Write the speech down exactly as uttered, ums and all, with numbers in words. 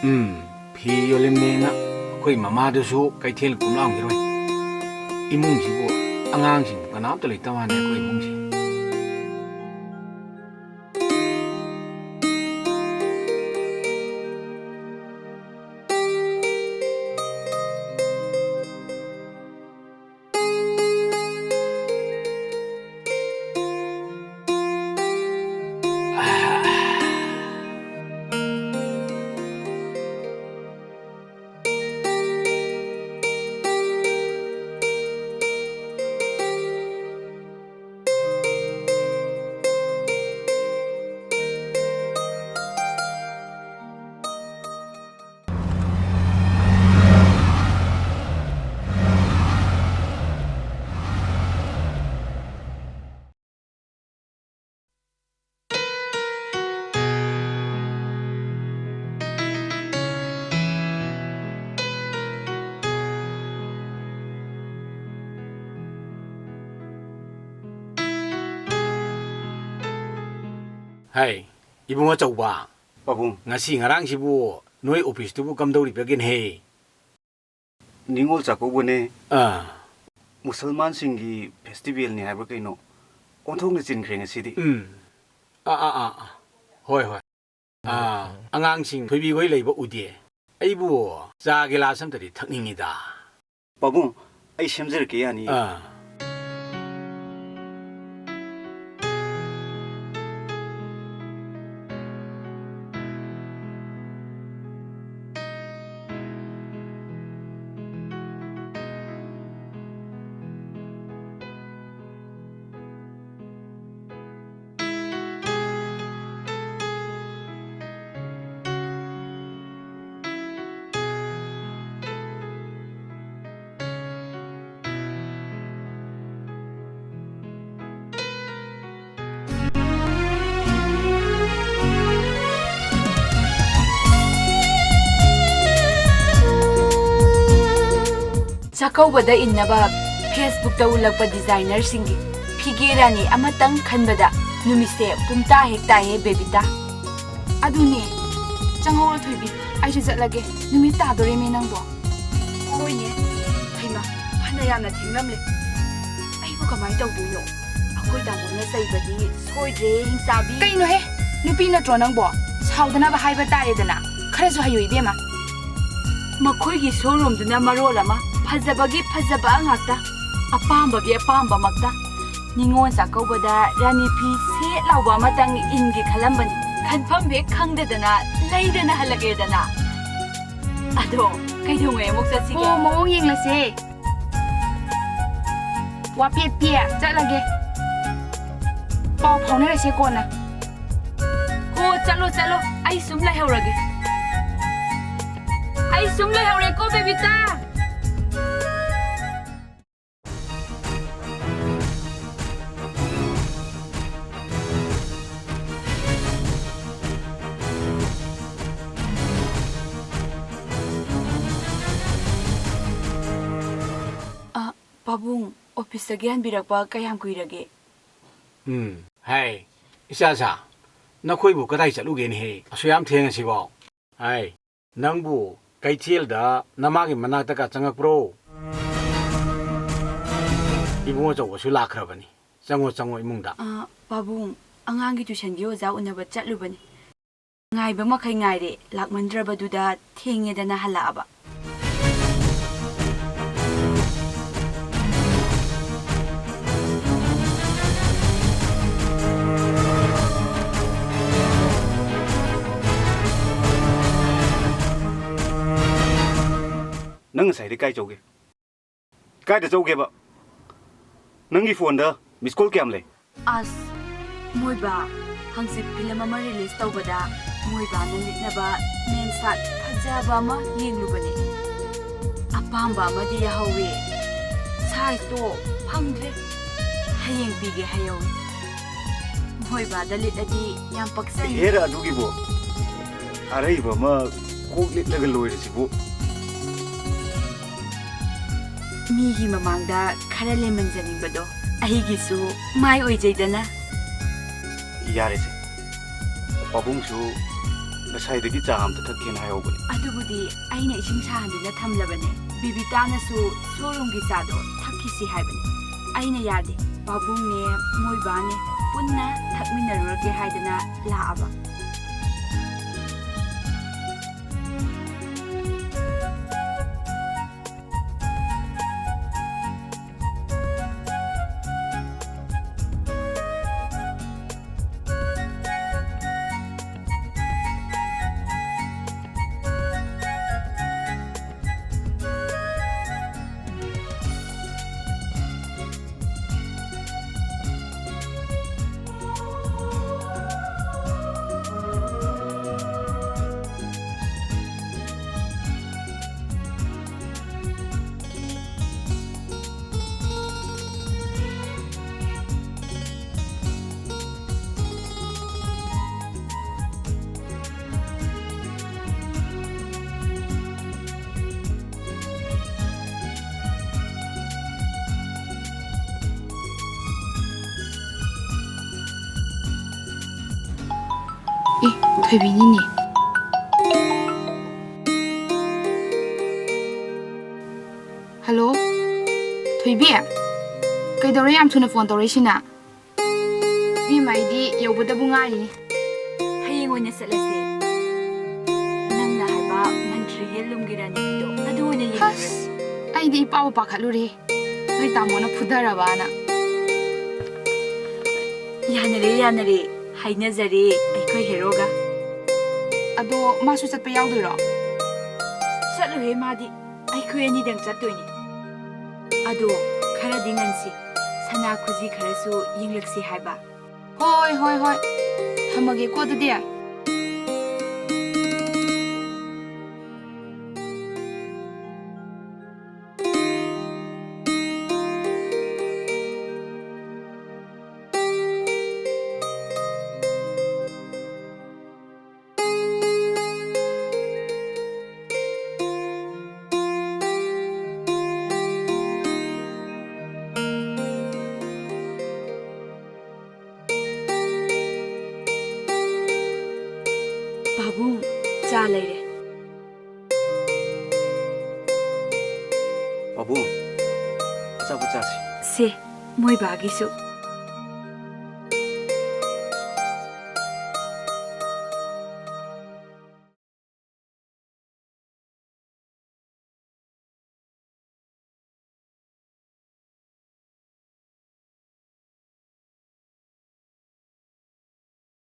ꯎꯝ, ꯐꯤ ꯌꯣꯜꯂꯤꯝꯅꯦꯅ ꯑꯩꯈꯣꯏ ꯃꯃꯥꯗꯨꯁꯨ ꯀꯩꯊꯦꯜ ꯀꯨꯝꯂꯥꯡꯈꯤꯔꯣꯏ꯫ ꯏꯃꯨꯡꯁꯤꯕꯨ ꯑꯉꯥꯡꯁꯤꯡ ꯀꯅꯥꯝꯇ ꯂꯩꯇ ꯃꯥꯜꯂꯦ ꯑꯩꯈꯣꯏ ꯏꯃꯨꯡꯁꯤ꯫ ꯍꯥꯏ, ꯏꯕꯨꯡ ꯑꯆꯧꯕ꯫ ꯄꯥꯕꯨꯡ꯫ ꯉꯁꯤ ꯉꯔꯥꯡꯁꯤꯕꯨ ꯅꯣꯏ ꯑꯣꯐꯤꯁꯇꯨꯕꯨ ꯀꯝꯗꯧꯔꯤꯕꯒꯦꯅꯦꯍꯦ? ꯅꯤꯉꯣꯜ ꯆꯥꯛꯀꯧꯕꯅꯦ꯫ ꯑꯥ꯫ ꯃꯨꯁꯜꯃꯥꯟꯁꯤꯡꯒꯤ ꯐꯦꯁꯇꯤꯚꯦꯜꯅꯤ ꯍꯥꯏꯕ꯭ꯔꯥ ꯀꯩꯅꯣ? ꯑꯣꯟꯊꯣꯛꯅ ꯆꯤꯟꯈ꯭ꯔꯦ ꯉꯁꯤꯗꯤ꯫ ꯎꯝ꯫ ꯑꯥ, ꯑꯥ, ꯑꯥ, ꯑꯥ꯫ ꯍꯣꯏ, ꯍꯣꯏ꯫ ꯑꯥ, ꯑꯉꯥꯡꯁꯤꯡ ꯊꯣꯏꯕꯤꯈꯣꯏ ꯂꯩꯕ ꯎꯗꯦ꯫ ꯑꯩꯕꯨ ꯆꯥ ꯒꯤꯂꯥꯁ ꯑꯝꯇꯗꯤ ꯊꯛꯅꯤꯡꯉꯤꯗ꯫ ꯄꯥꯕꯨꯡ, ꯑꯩ ꯁꯦꯝꯖꯔꯛꯀꯦ, ꯌꯥꯅꯤꯌꯦ꯫ ꯑꯥ꯫ ꯆꯥꯛꯀꯧꯕꯗ ꯏꯟꯅꯕ Facebookꯇ ꯎꯠꯂꯛꯄ ꯗꯤꯖꯥꯏꯅꯔꯁꯤꯡꯒꯤ ꯐꯤꯒꯦ ꯔꯥꯅꯤ ꯑꯃꯇꯪ ꯈꯟꯕꯗ ꯅꯨꯃꯤꯠꯁꯦ ꯄꯨꯡꯇꯥ ꯍꯦꯛ ꯇꯥꯏꯌꯦ ꯕꯦꯕꯤꯇꯥ꯫ ꯑꯗꯨꯅꯦ, ꯆꯪꯍꯧꯔꯣ ꯊꯣꯏꯕꯤ, ꯑꯩꯁꯨ ꯆꯠꯂꯒꯦ꯫ ꯅꯨꯃꯤꯠ ꯇꯥꯗꯣꯔꯦꯃꯦ ꯅꯪꯕꯣ꯫ ꯍꯣꯏꯅꯦ꯫ ꯍꯩꯃꯥ, ꯐꯅ ꯌꯥꯝꯅ ꯊꯦꯡꯂꯝꯂꯦ꯫ ꯑꯩꯕꯨ ꯀꯃꯥꯏꯅ ꯇꯧꯗꯣꯏꯅꯣ? ꯑꯩꯈꯣꯏ ꯇꯥꯃꯣꯅ ꯆꯩꯕꯗꯤ ꯁꯣꯏꯗ꯭ꯔꯦ, ꯍꯤꯡꯆꯥꯕꯤ꯫ ꯀꯩꯅꯣꯍꯦ? ꯅꯨꯄꯤ ꯅꯠꯇ꯭ꯔꯣ ꯅꯪꯕꯣ? ꯁꯥꯎꯗꯅꯕ ꯍꯥꯏꯕ ꯇꯥꯔꯦꯗꯅ꯫ ꯈꯔꯁꯨ ꯍꯩꯌꯨ ꯏꯕꯦꯝꯃ꯫ ꯃꯈꯣꯏꯒꯤ showroomꯗꯨꯅ ꯃꯔꯣꯜ ꯑꯃ ꯐꯖꯕꯒꯤ ꯐꯖꯕ ꯉꯥꯛꯇ, ꯑꯄꯥꯝꯕꯒꯤ ꯑꯄꯥꯝꯕꯃꯛꯇ꯫ ꯅꯤꯉꯣꯜ ꯆꯥꯛꯀꯧꯕꯗ ꯔꯥꯅꯤ ꯐꯤ ꯁꯦꯠ ꯂꯥꯎꯕ ꯑꯃꯇꯪ ꯏꯟꯒꯦ ꯈꯜꯂꯝꯕꯅꯤ꯫ ꯈꯟꯐꯝ ꯍꯦꯛ ꯈꯪꯗꯗꯅ ꯂꯩꯗꯅ ꯍꯜꯂꯛꯑꯦꯗꯅ꯫ ꯑꯗꯣ ꯀꯩꯗꯧꯉꯩ ꯑꯃꯨꯛ ꯆꯠꯁꯤꯒꯦ? ꯑꯣ, ꯃꯑꯣꯡ ꯌꯦꯡꯂꯁꯦ꯫ ꯋꯥꯄꯦꯠꯄꯤ, ꯆꯠꯂꯒꯦ꯫ ꯄꯥꯎ ꯐꯥꯎꯅꯔꯁꯦ ꯀꯣꯟꯅ꯫ ꯍꯣ, ꯆꯠꯂꯣ, ꯆꯠꯂꯣ꯫ ꯑꯩ ꯁꯨꯝ ꯂꯩꯍꯧꯔꯒꯦ꯫ ꯑꯩ ꯁꯨꯝ ꯂꯩꯍꯧꯔꯦꯀꯣ, ꯕꯦꯕꯤꯇꯥ꯫ ꯑ, ꯄꯥꯕꯨꯡ, officeꯇꯒꯤ ꯍꯟꯕꯤꯔꯛꯄ ꯀꯌꯥꯝ ꯀꯨꯏꯔꯒꯦ? ꯎꯝ, ꯍꯥꯏ, ꯏꯆꯥꯁꯥ, ꯅꯈꯣꯏꯕꯨ ꯀꯗꯥꯏ ꯆꯠꯂꯨꯒꯦꯅꯦꯍꯦ? ꯑꯁꯨꯛ ꯌꯥꯝ ꯊꯦꯡꯉꯁꯤꯕꯣ? ꯍꯥꯏ, ꯅꯪꯕꯨ ꯀꯩꯊꯦꯜꯗ ꯅꯃꯥꯒꯤ ꯃꯅꯥꯛꯇꯒ ꯆꯪꯉꯛꯄ꯭ꯔꯣ? ꯏꯕꯨꯡ ꯑꯆꯧꯕꯁꯨ ꯂꯥꯛꯈ꯭ꯔꯕꯅꯤ꯫ ꯆꯪꯉꯣ, ꯆꯪꯉꯣ ꯏꯃꯨꯡꯗ꯫ ꯑ, ꯄꯥꯕꯨꯡ, ꯑꯉꯥꯡꯒꯤ tuitionꯒꯤ ꯑꯣꯖꯥ ꯎꯅꯕ ꯆꯠꯂꯨꯕꯅꯤ꯫ ꯉꯥꯏꯕ ꯃꯈꯩ ꯉꯥꯏꯔꯦ, ꯂꯥꯛꯃꯟꯗ꯭ꯔꯕꯗꯨꯗ ꯊꯦꯡꯉꯦꯗꯅ ꯍꯜꯂꯛꯑꯕ꯫ ꯅꯪ ꯉꯁꯥꯏꯗꯤ ꯀꯥꯏ ꯆꯧꯒꯦ? ꯀꯥꯏꯗ ꯆꯧꯒꯦꯕ? ꯅꯪꯒꯤ phoneꯗ miss call ꯀꯌꯥꯝ ꯂꯩ? ꯑꯁ, ꯃꯣꯏꯕꯥ, ꯍꯪꯆꯤꯠ film ꯑꯃ release ꯇꯧꯕꯗ ꯃꯣꯏꯕꯥꯅ ꯂꯤꯠꯅꯕ men shirt ꯐꯖꯕ ꯑꯃ ꯌꯦꯡꯂꯨꯕꯅꯦ꯫ ꯑꯄꯥꯝꯕ ꯑꯃꯗꯤ ꯌꯥꯍꯧꯋꯦ꯫ Sizeꯇꯣ ꯐꯪꯗ꯭ꯔꯦ꯫ ꯍꯌꯦꯡ ꯄꯤꯒꯦ ꯍꯥꯏꯍꯧꯋꯦ꯫ ꯃꯣꯏꯕꯥꯗ ꯂꯤꯠꯂꯗꯤ ꯌꯥꯝ ꯄꯛꯆꯅꯤ꯫ ꯍꯦꯔꯥ, ꯑꯗꯨꯒꯤꯕꯨ ꯑꯔꯩꯕ ꯑꯃ ꯀꯣꯛ ꯂꯤꯠꯂꯒ ꯂꯣꯏꯔꯤꯁꯤꯕꯨ꯫ ꯃꯤꯒꯤ ꯃꯃꯥꯡꯗ ꯈꯔ ꯂꯦꯝꯍꯟꯖꯅꯤꯡꯕꯗꯣ ꯑꯩꯒꯤꯁꯨ ꯃꯥꯏ ꯑꯣꯏꯖꯩꯗꯅ꯫ ꯌꯥꯔꯦꯁꯦ, ꯄꯥꯕꯨꯡꯁꯨ ꯉꯁꯥꯏꯗꯒꯤ ꯆꯥ ꯑꯝꯇ ꯊꯛꯀꯦꯅ ꯍꯥꯏꯍꯧꯕꯅꯤ꯫ ꯑꯗꯨꯕꯨꯗꯤ ꯑꯩꯅ ꯏꯁꯤꯡ ꯁꯥꯍꯟꯗꯨꯅ ꯊꯝꯂꯕꯅꯦ꯫ ꯕꯤꯕꯤꯇꯥꯅꯁꯨ ꯁꯣꯔꯨꯝꯒꯤ ꯆꯥꯗꯣ ꯊꯛꯈꯤꯁꯤ ꯍꯥꯏꯕꯅꯤ꯫ ꯑꯩꯅ ꯌꯥꯗꯦ꯫ ꯄꯥꯕꯨꯡꯅꯦ, ꯃꯣꯏ ꯕꯥꯅꯦ ꯄꯨꯟꯅ ꯊꯛꯃꯤꯟꯅꯔꯨꯔꯒꯦ ꯍꯥꯏꯗꯅ ꯂꯥꯛꯑꯕ꯫ ꯑꯦ, ꯊꯣꯏꯕꯤꯅꯤꯅꯦ꯫ ꯍꯜꯂꯣ, ꯊꯣꯏꯕꯤ? ꯀꯩꯗꯧꯔꯦ ꯌꯥꯝ ꯊꯨꯅ ꯐꯣꯟ ꯇꯧꯔꯛꯏꯁꯤꯅ? ꯏꯕꯦꯝꯃ, ꯑꯩꯗꯤ ꯌꯧꯕꯗꯕꯨ ꯉꯥꯏꯔꯤ꯫ ꯍꯌꯦꯡ ꯑꯣꯏꯅ ꯆꯠꯂꯁꯦ꯫ ꯅꯪꯅ ꯍꯥꯏꯕ ꯃꯟꯇ꯭ꯔꯤ ꯍꯦꯟꯂꯨꯝꯒꯤ ꯔꯥꯅꯤꯗꯣ, ꯑꯗꯨ ꯑꯣꯏꯅ ꯌꯦꯡꯉꯁꯦ꯫ ꯑꯁ, ꯑꯩꯗꯤ ꯏꯄꯥꯕꯨ ꯄꯥꯈꯠꯂꯨꯔꯦ꯫ ꯅꯣꯏ ꯇꯥꯃꯣꯅ ꯐꯨꯗꯔꯕꯅ꯫ ꯌꯥꯅꯔꯦ, ꯌꯥꯅꯔꯦ꯫ ꯍꯥꯏꯅꯖꯔꯦ ꯑꯩꯈꯣꯏ ꯍꯦꯔꯣꯒ꯫ ꯑꯗꯣ ꯃꯥꯁꯨ ꯆꯠꯄ ꯌꯥꯎꯗꯣꯏꯔꯣ? ꯆꯠꯂꯨꯍꯦ ꯃꯥꯗꯤ꯫ ꯑꯩꯈꯣꯏ ꯑꯅꯤꯗꯪ ꯆꯠꯇꯣꯏꯅꯤ꯫ ꯑꯗꯣ ꯈꯔꯗꯤ ꯉꯟꯁꯤ꯫ ꯁꯅꯥ ꯈꯨꯖꯤ ꯈꯔꯁꯨ ꯌꯦꯡꯂꯛꯁꯤ ꯍꯥꯏꯕ꯫ ꯍꯣꯏ, ꯍꯣꯏ, ꯍꯣꯏ꯫ ꯊꯝꯃꯒꯦꯀꯣ ꯑꯗꯨꯗꯤ꯫ ꯄꯥꯕꯨꯡ, ꯆꯥ ꯂꯩꯔꯦ꯫ ꯄꯥꯕꯨꯡ, ꯑꯆꯥꯄꯣꯠ ꯆꯥꯁꯤ꯫ ꯁꯦ, ꯃꯣꯏ ꯕꯥꯒꯤꯁꯨ꯫